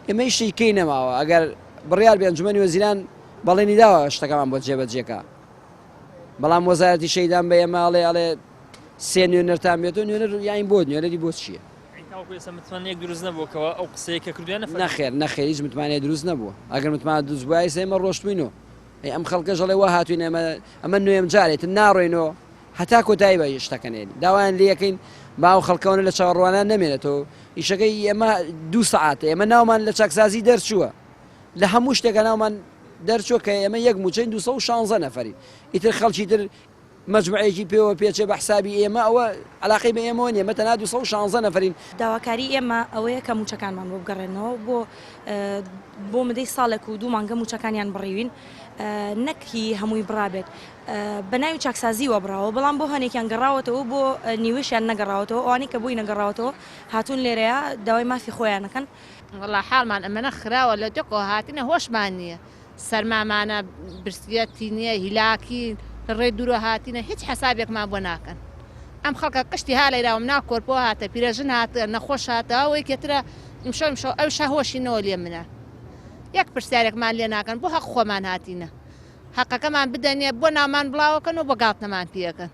ئێمە هیچ شتێکی کەی نەماوە ئەگەر بڕیار بێ ئەنجومەنی وەزیران بەڵێنی داوە شتەکەمان بۆ جێبەجێکا بەڵام وەزارەتی شەهیدان بە ئێمە ئەڵێ ئەڵێ سێ نوێنەرتان بێتەوە نوێنەر یاین بۆ نوێنەری بۆ چییە؟ تاوەکو ئێستا متمانەیەک دروست نەبووە کەوا ئەو قسەیە کە کردویانە فەرمی. نەخێر نەخێر هیچ متمانەیە دروست نەبووە ئەگەر متمانە دروست بوایە ئێستا ئێمە ڕۆشتوینەوە ئەی ئەم خەڵکەش ئەڵێ وا هاتوین ئێمە ئەمە نوێم جارێ تر ناڕۆینەوە هەتا کۆتایی بە شتەکە نێنین داوایان لێ ئەکەین با ئەو خەڵکەوەنە لە چاوەڕوانان نەمێنێتەوە ئیشەکەی ئێمە دوو سەعاتە ئێمە ناومان لە چاکسازی دەرچووە لە هەموو شتێکە ناومان دەرچووە کە ئێمە یەک موچەین 216 نەفەرین ئیتر خەڵکی تر مەجموعەیەکی پێوە پێچێ بە حسابی ئێمە ئەوە عەلاقەی بە ئێمەوە نیە ئێمە تەنها 216 نەفەرین. داواکاری ئێمە ئەوەیە کە مووچەکانمان بۆ بگەڕێننەوە بۆ بۆ مدەی ساڵێک و دوو مانگە مووچەکانیان بڕیوین نەک هی هەمووی بڕابێت بە ناوی چاکسازیوە بڕاوە بەڵام بۆ هەنێکیان گەڕاوەتەوە بۆ نیوەشیان نەگەڕاوەتەوە ئەوانەی کە بۆی نەگەڕاوەتەوە هاتوون لێرەیە داوای مافی خۆیان ئەکەن. وەڵا حاڵمان ئەمەنە خراوە لە دۆکەوە هاتینە هۆشمان نیە سەرمامانە برسیە تینیە هیلاکین لە ڕێی دوورۆ هاتینە هیچ حەسابێکمان بۆ ناکەن ئەم خەڵکە قشتی ها لەیراوە مناڵ کۆرپۆ هاتە پیرەژن هاتە نەخۆش هاتە ئەوەی کێترە ئیمشەو ئیمشەو ئەویش ها هۆشی نەوە لێ منە یەک پرسیارێکمان لێ ناکەن بۆ هەق خۆمان هاتینە هەقەکەمان بدەنێ بۆ ناومان بڵاوەکەن و بۆ گاڵتەمان پیەکەن.